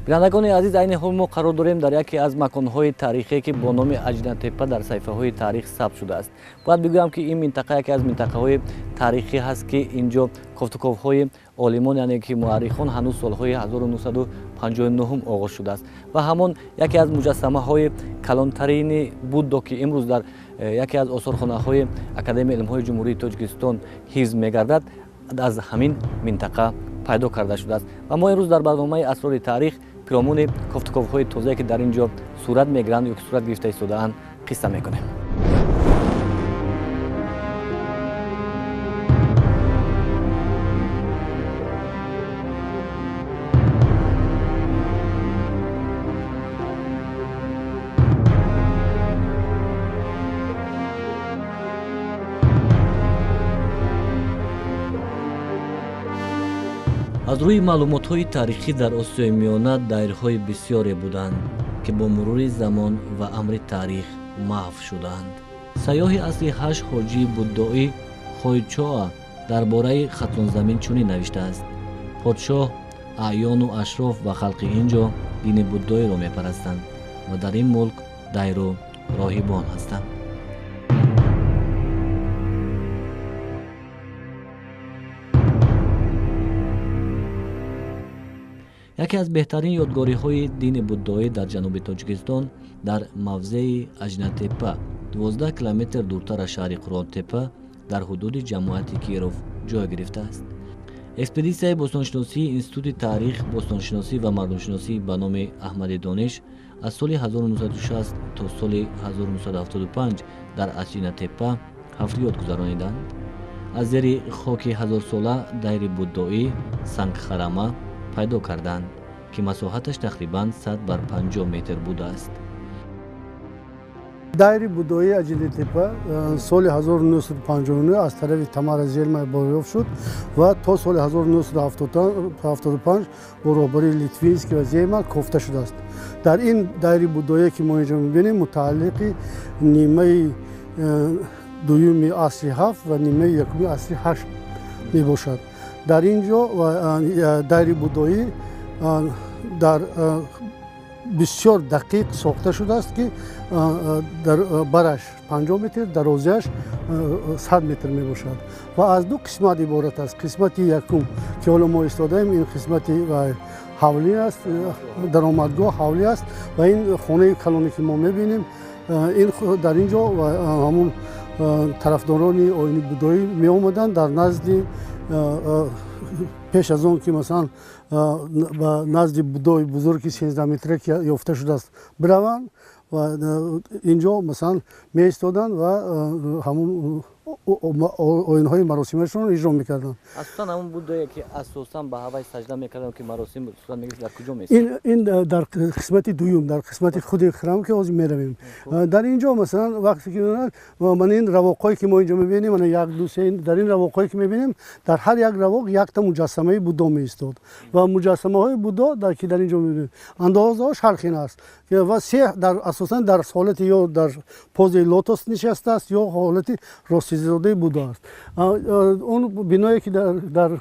Бинандагони азиз, айни ҳол мо қарор дорем дар яке аз маконҳои таърихие, ки бо номи Аҷинатепа дар саҳифаҳои таърих сабт шудааст. Бояд бигӯям, ки ин минтақа яке аз минтақаҳои таърихӣ ҳаст, ки ин ҷо кофтуковҳои олимон, яъне ки муаррихон, ҳанӯз солҳои 1959 оғоз шудааст ва ҳамон яке аз муҷассамаҳои калонтарини Буддо, ки имрӯз дар яке аз осорхонаҳои Академияи илмҳои Ҷумҳурии Тоҷикистон ҳифз мегардад, аз ҳамин минтақа пайдо карда шудааст. Ва мо имрӯз дар барномаи Асрори таърих пиромуни кофтуковҳои тозае, ки дар ин ҷо сурат мегиранд ё ки сурат гирифта истодаанд, қисса мекунем. Аз рӯи маълумотҳои таърихӣ дар Осиёи Миёна дайрҳои бисёре буданд, ки бо мурури замон ва амри таърих маҳв шуданд. Сайёҳи асри ҳашт ҳоҷии буддоӣ Хойчоа дар бораи Хатлонзамин чунин навиштааст: подшоҳ, аъёну ашроф ва халқи ин ҷо дини буддоиро мепарастанд ва дар ин мулк дайру роҳибон ҳастанд. Яке аз беҳтарин ёдгориҳои дини буддоӣ дар ҷануби Тоҷикистон дар мавзеи Аҷинатепа, 12 километр дуртар аз шаҳри Қурғонтепа, дар ҳудуди ҷамоати Киров ҷой гирифтааст. Экспедитсияи бостоншиносии Институти таърих, бостоншиносӣ ва мардумшиносӣ ба номи Аҳмади Дониш аз соли 1960 то соли 1975 дар Аҷинатепа ҳафриёт гузарониданд. Аз зери хоки ҳазорсола дайри буддоӣ Сангхарама пайдо карданд, ки масоҳаташ тақрибан 100 бар 50 метр будааст. Дайри буддоии Аҷинатепа соли 1959 аз тарафи Тамара Зельма боёфт шуд ва то соли 1975 бо роҳбарии Литвинский ва Зельма кофта шудааст. Дар ин дайри буддоие, ки мо инҷо мебинем, мутааллиқи нимаи дуюми асри ҳафт ва нимаи якуми асри ҳашт мебошад. Дар ин ҷо дайри буддоӣ дар бисёр дақиқ сохта шудааст, ки дар бараш 50 метр, дарозиаш 100 метр мебошад ва аз ду қисмат иборат аст. Қисмати якум, ки ҳоло мо истодаем, ин қисмати ҳавлӣ аст, даромадгоҳ ҳавлӣ аст ва ин хонаи калоне, ки мо мебинем, дар ин ҷо ҳамун тарафдорони оини буддоӣ меомаданд дар назди пеш аз он ки масалан ба назди буддои бузурги 13 метра, ки ёфта шудааст, бираванд ва инҷо масалан меистоданд ва ҳамун оинҳои маросимашонро иҷро мекарданд. Асосан ҳамун буддое, ки асосан ба ҳавай саҷда мекарданд, ки маросим сурат мегирифт, дар куҷо меистод? Ин дар қисмати дуюм, дар қисмати худи храм, ки ҳозир меравем. Дар ин ҷо масалан вақте ки ман ин равоқҳое, ки мо инҷо мебинем, мана як, ду, се, дар ин равоқҳое, ки мебинем, дар ҳар як равоқ якта муҷассамаи Буддо меистод ва муҷассамаҳои Буддо, ки дар ин ҷо мебинем, андозаҳош ҳар хел аст ва се дар асосан дар ҳолати ё дар позаи лотос нишастааст, ё ҳолати ростизодаи Буддо аст. Он биное, ки дар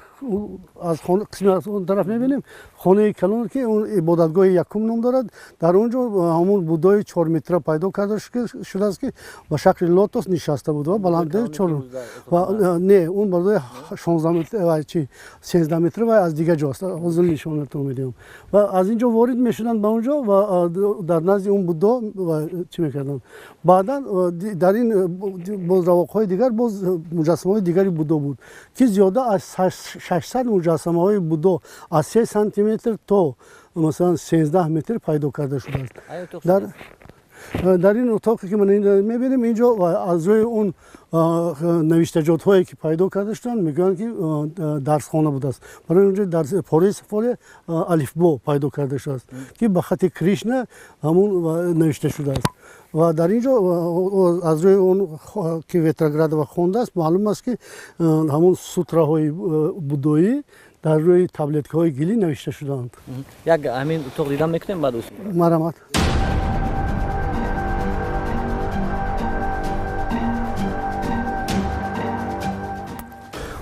аз қисми аз он тараф мебинем, хонаи калон, ки он ибодатгоҳи якум ном дорад, дар он ҷо ҳамон Буддои 4 метра пайдо карда шудааст, ки ба шакли лотос нишаста буд ва баландии чор ва не, он баландии 16 метр ва чи 13 метр ва аз дигар ҷо аст. Ҳозир нишонатон медиҳам. Ва аз ин ҷо ворид мешуданд ба он ҷо ва дар назди он Буддо чӣ мекарданд. Баъдан дар ин боз равоқҳои дигар боз муҷассамаҳои дигари Буддо буд, ки зиёда аз 600 муҷассамаҳои Буддо аз 3 сантиметр то масалан 13 метр пайдо карда шудааст. Дар ин утоқе, ки ман мебинем, ин ҷо аз рӯи он навиштаҷотҳое, ки пайдо карда шуданд, мегӯянд, ки дарсхона будааст. Барои он ҷо дар пораи сафоле алифбо пайдо карда шудааст, ки ба хати Кришна ҳамун навишта шудааст. Ва дар ин ҷо аз рӯи он ки Ветроградова хондааст, маълум аст, ки ҳамун сутраҳои буддоӣ дар рӯи таблеткаҳои гилӣ навишта шудаанд. Як ҳамин утоқ дидан мекунем баъд. Марҳамат.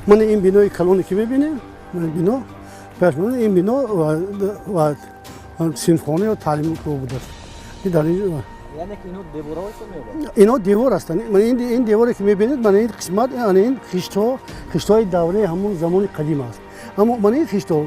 Ман ин бинои калоне, ки мебинем, бино, ин бино ва Синфхона ё таълимгоҳ будааст. Инҳо девор ҳастанд. Ин деворе ки мебинед, мана ин қисмат, ин хиштҳо хиштҳои давраи ҳамон замони қадим аст. Аммо мана ин хиштҳо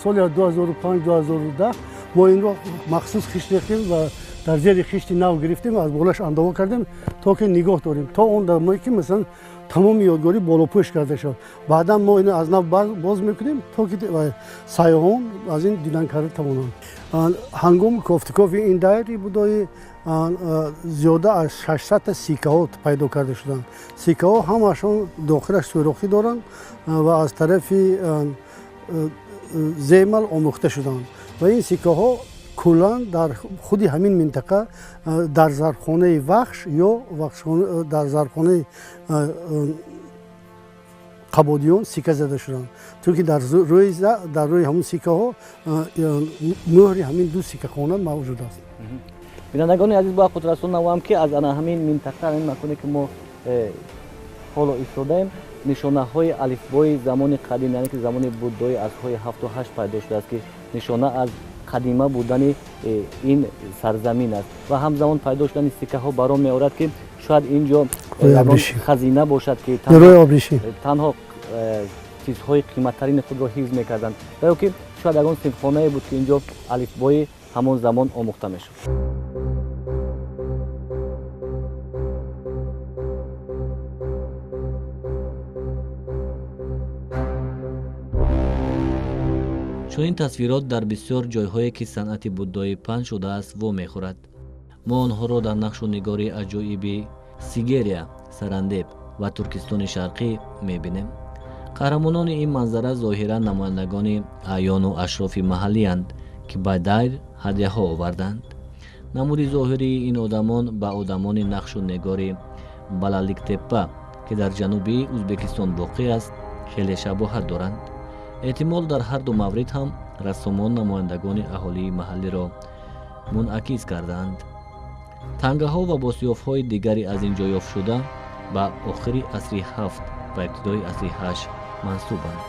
соли 2005-2010 мо инро махсус хишт рехтем ва дар зери хишти нав гирифтем, аз болаш андова кардем, то ки нигоҳ дорем, то он дамое ки масалан тамоми ёдгорӣ болопӯш карда шавад. Баъдан мо ино аз нав боз мекунем, то ки сайёҳон аз ин дидан карда тавонанд. Ҳангоми кофтукови ин дайри будоӣ зиёда аз 600-та сикаҳо пайдо карда шуданд. Сикаҳо ҳамашон дохилаш сӯрохӣ доранд ва аз тарафи земал омӯхта шуданд. Ва ин сикаҳо куллан дар худи ҳамин минтақа, дар зарбхонаи Вахш ё дар зарбхонаи Қабодиён сика зада шуданд, чунки дар рӯи ҳамун сикаҳо мӯҳри ҳамин ду сикахона мавҷуд аст. Бинандагони азиз, бояд хотиррасон навоям, ки аз ана ҳамин минтақа, ҳамин маконе ки мо ҳоло истодаем, нишонаҳои алифбои замони қадим, яъне ки замони буддои асрҳои 7-8 пайдо шудааст, ки нишона аз қадима будани ин сарзамин аст. Ва ҳамзамон пайдо шудани сикаҳо бар он меорад, ки шояд ин ҷо ягон хазина бошад, ки танҳо чизҳои қиматтарини худро ҳифз мекарданд, ва ё ки шояд ягон синфхонае буд, ки ин ҷо алифбои ҳамон замон омӯхта мешуд. Чунин тасвирот дар бисёр ҷойҳое, ки санъати буддоӣ паҳн шудааст, вомехӯрад. Мо онҳоро дар нақшу нигори аҷоиби Сигерия, Сарандеб ва Туркистони Шарқӣ мебинем. Қаҳрамонони ин манзара зоҳиран намояндагони аъёну ашрофи маҳаллиянд, ки ба дайр ҳадяҳо оварданд. Намуди зоҳирии ин одамон ба одамони нақшу нигори Балаликтеппа, ки дар ҷанубии Ӯзбекистон воқеъ аст, хеле шабоҳат доранд. Эҳтимол, дар ҳар ду маврид ҳам рассомон намояндагони аҳолии маҳаллиро мунъакис кардаанд. Тангаҳо ва босиёфҳои дигари аз ин ҷо ёфтшуда ба охири асри 7 ва ибтидои асри 8 мансубанд.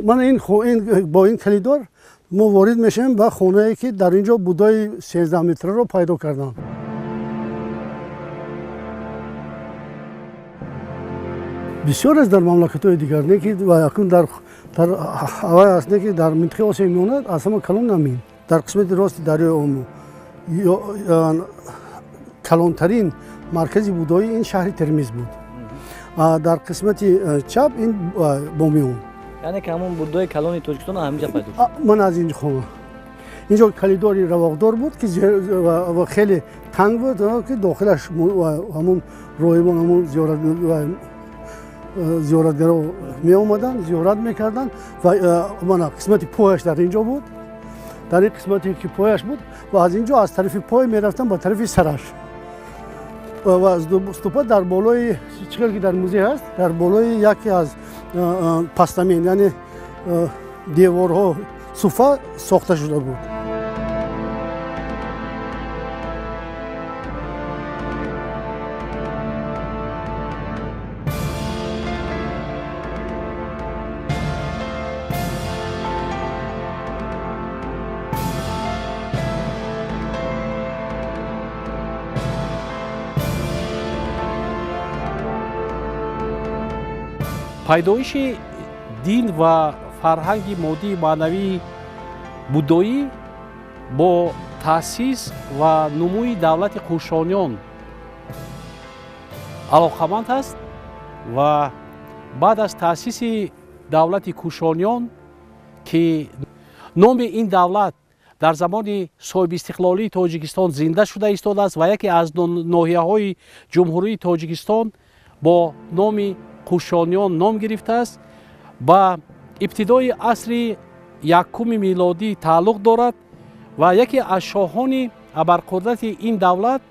Ман бо ин калидор мо ворид мешавем ба хонае, ки дар ин ҷо будои 13 метраро пайдо карданд. Бисёр аст дар мамлакатҳои дигар, не ки акнун дар авай аст, не ки дар минтақаи Осиёи Миёна аз ҳама калон намин. Дар қисмати рости дарёи Ому калонтарин маркази будоӣ ин шаҳри Термиз буд. Дар қисмати чап ин Бомиён. Яъне ки ҳамон буддои калони Тоҷикистон ҳаминҷа пайдо шуд? Ман аз инҷо хона. Инҷо калидори равоқдор буд, ки хеле танг буд, ки дохилаш ҳамон роҳибон, ҳамон зиёратгаро меомаданд, зиёрат мекарданд. Ва мана қисмати пояш дар инҷо буд. Дар ин қисмате ки пояш буд, ва аз инҷо аз тарафи пой мерафтанд ба тарафи сараш. Ва ступа дар болои, чӣ хел ки дар музей ҳаст, дар болои яке аз пастамин, яъне деворҳо суфа сохта шуда буд. Пайдоиши дин ва фарҳанги моддии маънавии буддоӣ бо таъсис ва нумӯи давлати Қӯшониён алоқаманд аст ва баъд аз таъсиси давлати Кӯшониён, ки номи ин давлат дар замони соҳибистиқлолии Тоҷикистон зинда шуда истодааст ва яке аз ноҳияҳои Ҷумҳурии Тоҷикистон бо номи Қӯшониён ном гирифтааст, ба ибтидои асри якуми милодӣ тааллуқ дорад ва яке аз шоҳони абарқудрати ин давлат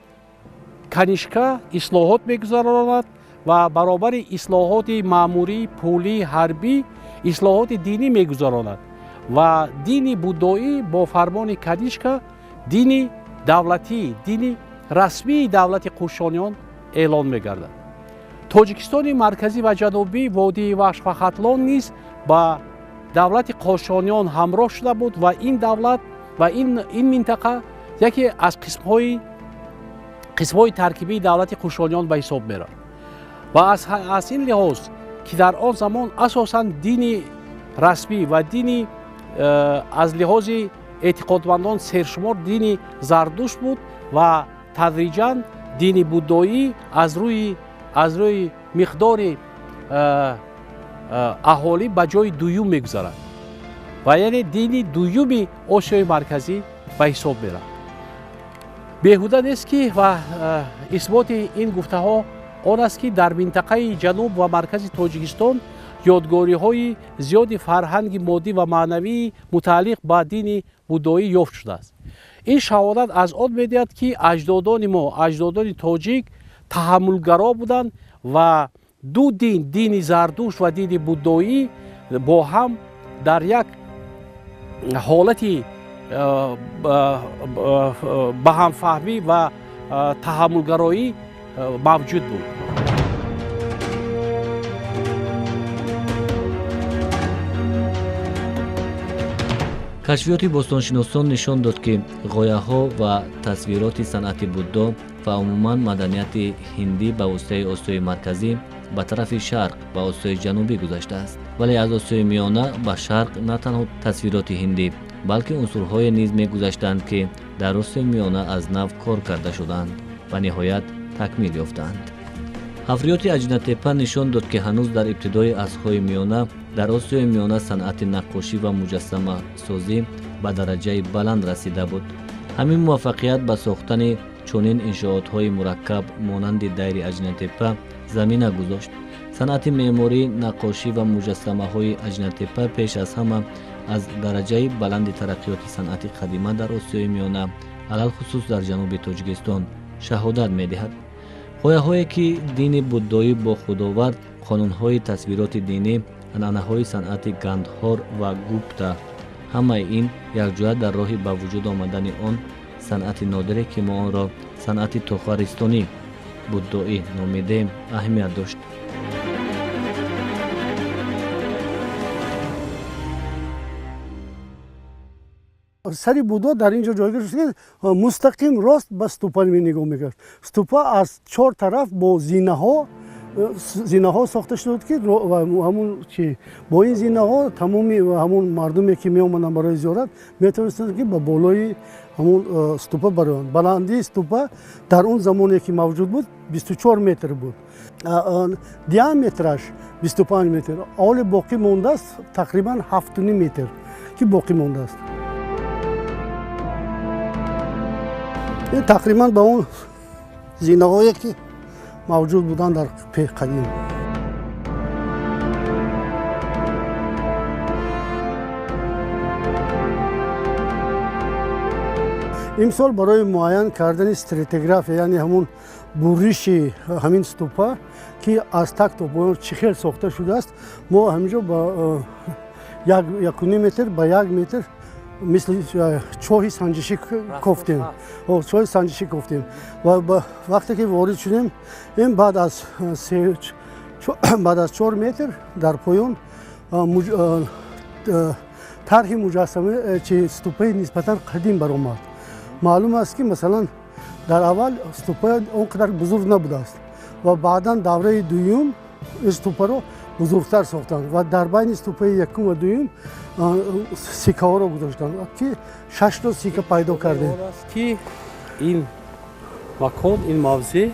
Канишка ислоҳот мегузаронад ва баробари ислоҳоти маъмурӣ, пулӣ, ҳарбӣ ислоҳоти динӣ мегузаронад ва дини буддоӣ бо фармони Канишка дини давлатӣ, дини Расмии давлати Қушониён эълон мегардад. Тоҷикистони Марказӣ ва Ҷанубӣ, водии Вахш ва Хатлон низ ба давлати Қошониён ҳамроҳ шуда буд ва ин давлат ва ин минтақа яке аз қисмҳои таркибии давлати Қушониён ба ҳисоб меравад. Ва аз ин лиҳоз, ки дар он замон асосан дини расмӣ ва дини аз лиҳози эътиқодмандон сершумор дини Зардушт буд ва тадриҷан дини буддоӣ аз рӯи миқдори аҳолӣ ба ҷои дуюм мегузарад ва яъне дини дуюми Осиёи Марказӣ ба ҳисоб меравад. Беҳуда нест, ки ва исботи ин гуфтаҳо он аст, ки дар минтақаи ҷануб ва маркази Тоҷикистон ёдгориҳои зиёди фарҳанги моддӣ ва маънавии мутааллиқ ба дини буддоӣ ёфт шудааст. Ин шаҳодат аз он медиҳад, ки аҷдодони мо, аҷдодони тоҷик, таҳаммулгаро буданд ва ду дин, дини Зардушт ва дини буддоӣ, бо ҳам дар як ҳолати ба ҳамфаҳмӣ ва таҳаммулгароӣ мавҷуд буд. Кашфиёти бостоншиносон нишон дод, ки ғояҳо ва тасвироти санъати Буддо ва умуман маданияти ҳиндӣ ба воситаи Осиёи Марказӣ ба тарафи шарқ, ба Осиёи Ҷанубӣ гузаштааст. Вале аз Осиёи Миёна ба шарқ на танҳо тасвироти ҳиндӣ, балки унсурҳое низ мегузаштанд, ки дар Осиёи Миёна аз нав кор карда шуданд ва ниҳоят такмил ёфтанд. Ҳафриёти Аҷинатепа нишон дод, ки ҳанӯз дар ибтидои асрҳои миёна дар Осиёи Миёна санъати наққошӣ ва муҷассамасозӣ ба дараҷаи баланд расида буд. Ҳамин муваффақият ба сохтани чунин иншоотҳои мураккаб, монанди дайри Аҷинатепа, замина гузошт. Санъати меъморӣ, наққошӣ ва муҷассамаҳои Аҷинатепа пеш аз ҳама аз дараҷаи баланди тараққиёти санъати қадима дар Осиёи Миёна, алалхусус дар ҷануби Тоҷикистон, шаҳодат медиҳад. Ғояҳое, ки дини буддоӣ бо худ овард, қонунҳои тасвироти динӣ, анъанаҳои санъати Гандҳор ва Гупта, ҳамаи ин якҷоя дар роҳи ба вуҷуд омадани он санъати нодире, ки мо онро санъати тохаристонӣ буддоӣ номидем, аҳамият дошт. Сари Буддо дар ин ҷо ҷойгир шуд, ки мустақим рост ба ступа нигоҳ мекард. Ступа аз чор тараф бо зинаҳо сохта шуда буд, ки ҳамун чи бо ин зинаҳо тамоми ҳамун мардуме, ки меомаданд барои зиёрат, метавонистанд, ки ба болои ҳамун ступа бароянд. Баландии ступа дар он замоне, ки мавҷуд буд, 24 метр буд, диаметраш 25 метр. Ҳоле боқӣ мондааст тақрибан 7,5 метр, ки боқӣ мондааст. Ин тақрибан ба он зинаҳое, ки мавҷуд буданд дар қадим. Имсол барои муайян кардани стратиграфия, яъне ҳамун буриши ҳамин ступа, ки аз так то поён чӣ хел сохта шудааст, мо ҳаминҷо ба 1,5 метр ба 1 метр мисли чоҳи санҷишӣ кофтем, чоҳи санҷишӣ кофтем. Ва вақте ки ворид шудем, ин баъд аз 4 метр дар поён тарҳи муҷассама чи ступаи нисбатан қадим баромад. Маълум аст, ки масалан дар аввал ступа он қадар бузург набудааст ва баъдан давраи дуюм ин ступаро бузургтар сохтанд ва дар байни ступаи якум ва дуюм сикаҳоро гузоштанд, ки шашто сика пайдо кардем. Ки ин макон, ин мавзеъ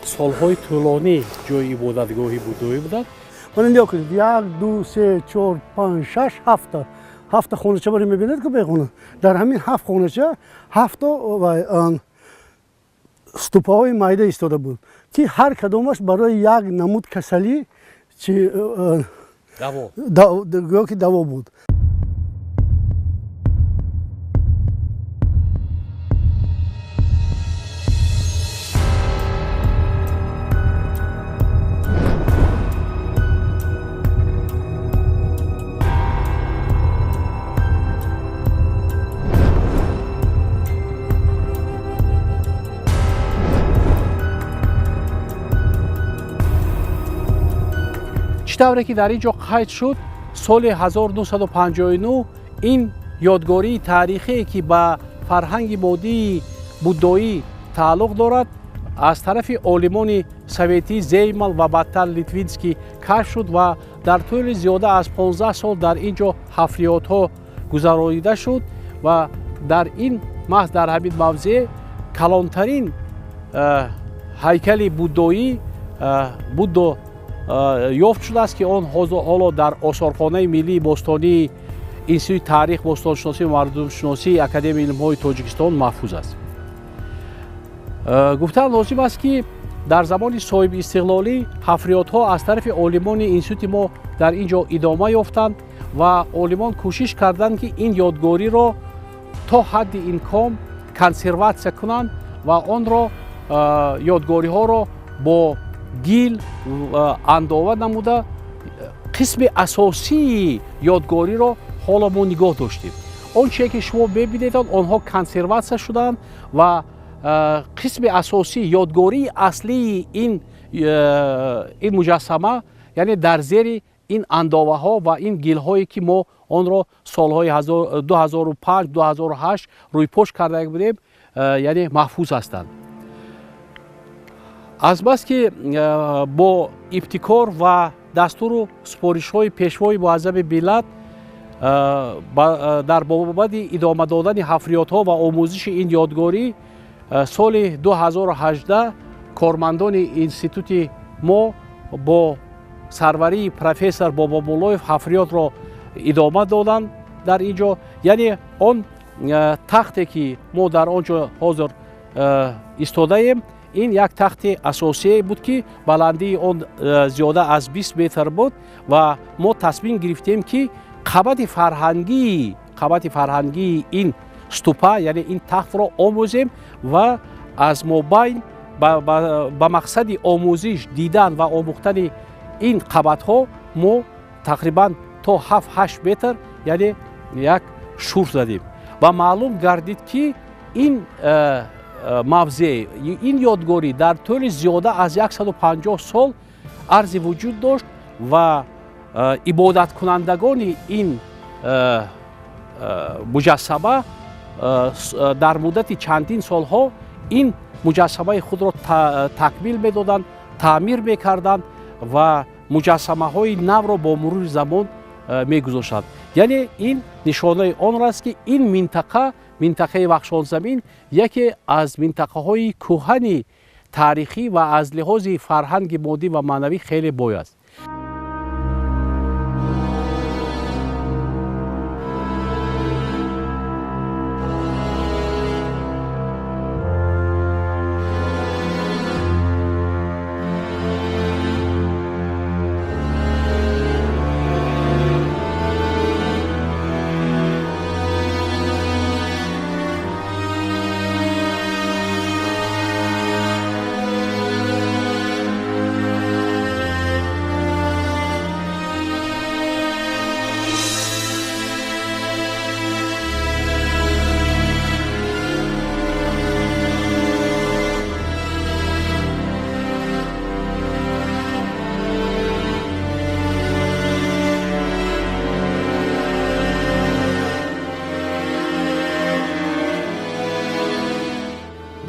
солҳои тӯлонӣ ҷои ибодатгоҳи буддоӣ буданд. Мана нигоҳ кунед: як, ду, се, чор, панҷ, шаш, ҳафта, ҳафта хонача баре мебинед, ки бехона дар ҳамин ҳафт хонача ҳафто ступаҳои майда истода буд, ки ҳар кадомаш барои як намуд касалӣ чи гӯё ки даво буд. Чӣ тавре ки дар ин ҷо қайд шуд, соли 1959 ин ёдгории таърихие, ки ба фарҳанги моддии буддоӣ тааллуқ дорад, аз тарафи олимони советӣ Зеймал ва баъдтар Литвинский кашф шуд ва дар тӯли зиёда аз 15 сол дар ин ҷо ҳафриётҳо гузаронида шуд ва дар ин маҳз дар ҳамин мавзеъ калонтарин ҳайкали буддоӣ Буддо ёфт шудааст, ки он ҳоло дар осорхонаи миллии бостонии Институти таърих, бостоншиносӣ ва мардумшиносии Академияи илмҳои Тоҷикистон маҳфуз аст. Гуфтан лозим аст, ки дар замони соҳибистиқлолӣ ҳафриётҳо аз тарафи олимони институти мо дар ин ҷо идома ёфтанд ва олимон кӯшиш карданд, ки ин ёдгориро то ҳадди имкон консерватсия кунанд ва онро ёдгориҳоро бо гил андова намуда, қисми асосии ёдгориро ҳоло мо нигоҳ доштем. Он чие ки шумо мебинед, онҳо консерватсия шуданд ва қисми асосӣ, ёдгории аслии ин муҷассама, яъне дар зери ин андоваҳо ва ин гилҳое, ки мо онро солҳои 2005, 2008 рӯйпош карда будем, яъне маҳфуз ҳастанд. Азбаски бо ибтикор ва дастуру супоришҳои Пешвои муаззами миллат дар бобати идома додани ҳафриётҳо ва омӯзиши ин ёдгорӣ, соли 2018 кормандони институти мо бо сарварии профессор Бобомуллоев ҳафриётро идома доданд дар ин ҷо. Яъне он тахте, ки мо дар он ҷо ҳозир истодаем, ин як тахти асосие буд, ки баландии он зиёда аз 20 метр буд ва мо тасмим гирифтем, ки қабати фарҳангии ин ступа, яъне ин тахтро омӯзем ва аз мобайн ба мақсади омӯзиш дидан ва омӯхтани ин қабатҳо мо тақрибан то 7-8 метр, яъне як шурф задем ва маълум гардид, ки ин мавзеъ, ин ёдгорӣ дар тӯли зиёда аз 150 сол арзи вуҷуд дошт ва ибодаткунандагони ин муҷассама дар муддати чандин солҳо ин муҷассамаи худро такмил медоданд, таъмир мекарданд ва муҷассамаҳои навро бо мурури замон мегузоштанд. Яъне ин нишонаи он аст, ки ин минтақа, минтақаи Вахшонзамин, яке аз минтақаҳои кӯҳани таърихӣ ва аз лиҳози фарҳанги моддӣ ва маънавӣ хеле бой аст.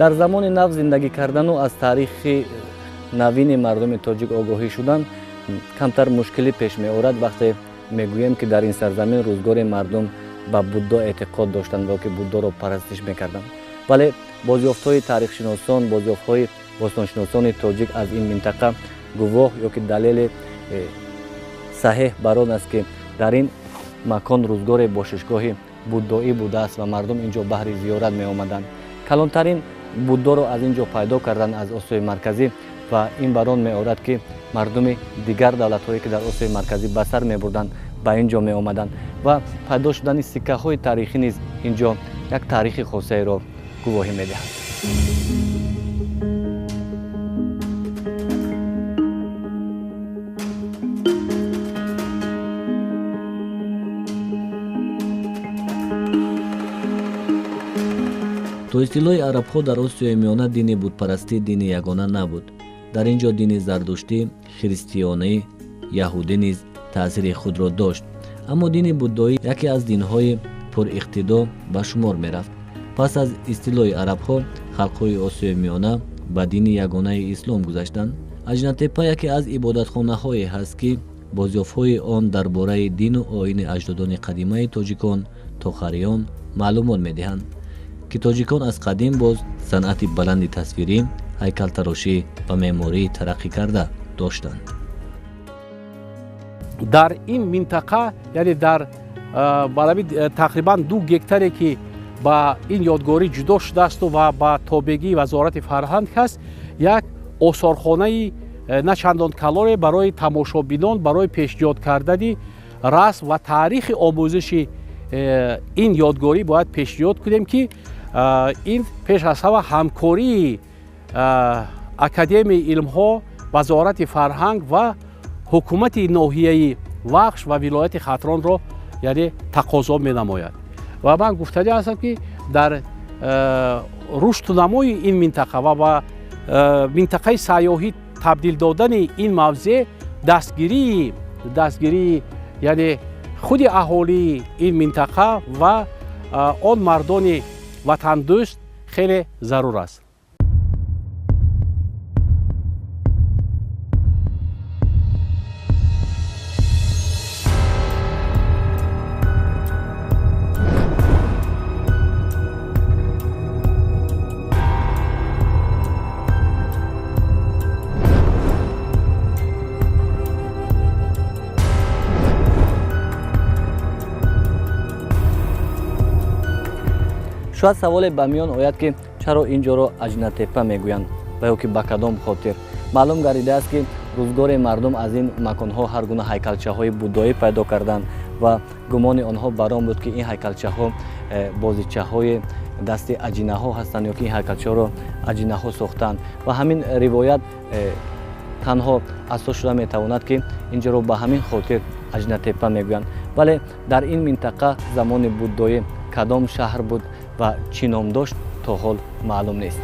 Дар замони нав зиндагӣ кардану аз таърихи навини мардуми тоҷик огоҳӣ шудан камтар мушкилӣ пеш меорад, вақте мегӯем, ки дар ин сарзамин рӯзгори мардум ба Буддо эътиқод доштанд ва ки Буддоро парастиш мекарданд. Вале бозёфтҳои таърихшиносон, бозёфтҳои бостоншиносони тоҷик аз ин минтақа гувоҳ ё ки далели саҳеҳ бар он аст, ки дар ин макон рӯзгоре бошишгоҳи буддоӣ будааст ва мардум ин ҷо баҳри зиёрат меомаданд. Калонтарин Буддоро аз ин ҷо пайдо карданд аз Осиёи Марказӣ ва ин бар он меорад, ки мардуми дигар давлатҳое, ки дар Осиёи Марказӣ ба сар мебурданд, ба ин ҷо меомаданд ва пайдо шудани сиккаҳои таърихӣ низ ин ҷо як таърихи хосаеро гувоҳӣ медиҳад. То истилои арабҳо дар Осиёи Миёна дини будпарастӣ дини ягона набуд. Дар ин ҷо дини зардуштӣ, христиёнӣ, яҳудӣ низ таъсири худро дошт. Аммо дини буддоӣ яке аз динҳои пуриқтидо ба шумор мерафт. Пас аз истилои арабҳо халқҳои Осиёи Миёна ба дини ягонаи ислом гузаштанд. Аҷинатепа яке аз ибодатхонаҳое ҳаст, ки бозёфтҳои он дар бораи дину оини аҷдодони қадимаи тоҷикон тохариён маълумот медиҳанд, ки тоҷикон аз қадим боз санъати баланди тасвирӣ, ҳайкалтарошӣ ва меъмории тараққӣ карда доштанд. Дар ин минтақа, яъне дар тақрибан 2 гектаре ки ба ин ёдгорӣ ҷудо шудаасту ва ба тобегии Вазорати фарҳанг ҳаст, як осорхонаи на чандон калоне барои тамошобинон, барои пешниҳод кардани расм ва таърихи омӯзиши ин ёдгорӣ бояд пешниҳод кунем, ки ин пеш аз ҳама ҳамкории Академияи илмҳо, Вазорати фарҳанг ва ҳукумати ноҳияи Вахш ва вилояти Хатлонро яъне тақозо менамояд. Ва ман гуфтанӣ ҳастам, ки дар рушду намои ин минтақа ва ба минтақаи сайёҳӣ табдил додани ин мавзеъ дастгирии яъне худи аҳолии ин минтақа ва он мардони ватандӯст хеле зарур аст. Шояд саволе ба миён ояд, ки чаро ин ҷоро Аҷинатепа мегӯянд ва ё ки ба кадом хотир. Маълум гардидааст, ки рӯзгоре мардум аз ин маконҳо ҳар гуна ҳайкалчаҳои буддоӣ пайдо карданд ва гумони онҳо бар он буд, ки ин ҳайкалчаҳо бозичаҳои дасти аҷинаҳо ҳастанд ё ки ин ҳайкалчаҳоро аҷинаҳо сохтанд. Ва ҳамин ривоят танҳо асос шуда метавонад, ки ин ҷоро ба ҳамин хотир Аҷинатепа мегӯянд. Вале дар ин минтақа замони буддоӣ кадом шаҳр буд ва чӣ ном дошт, то ҳол маълум нест.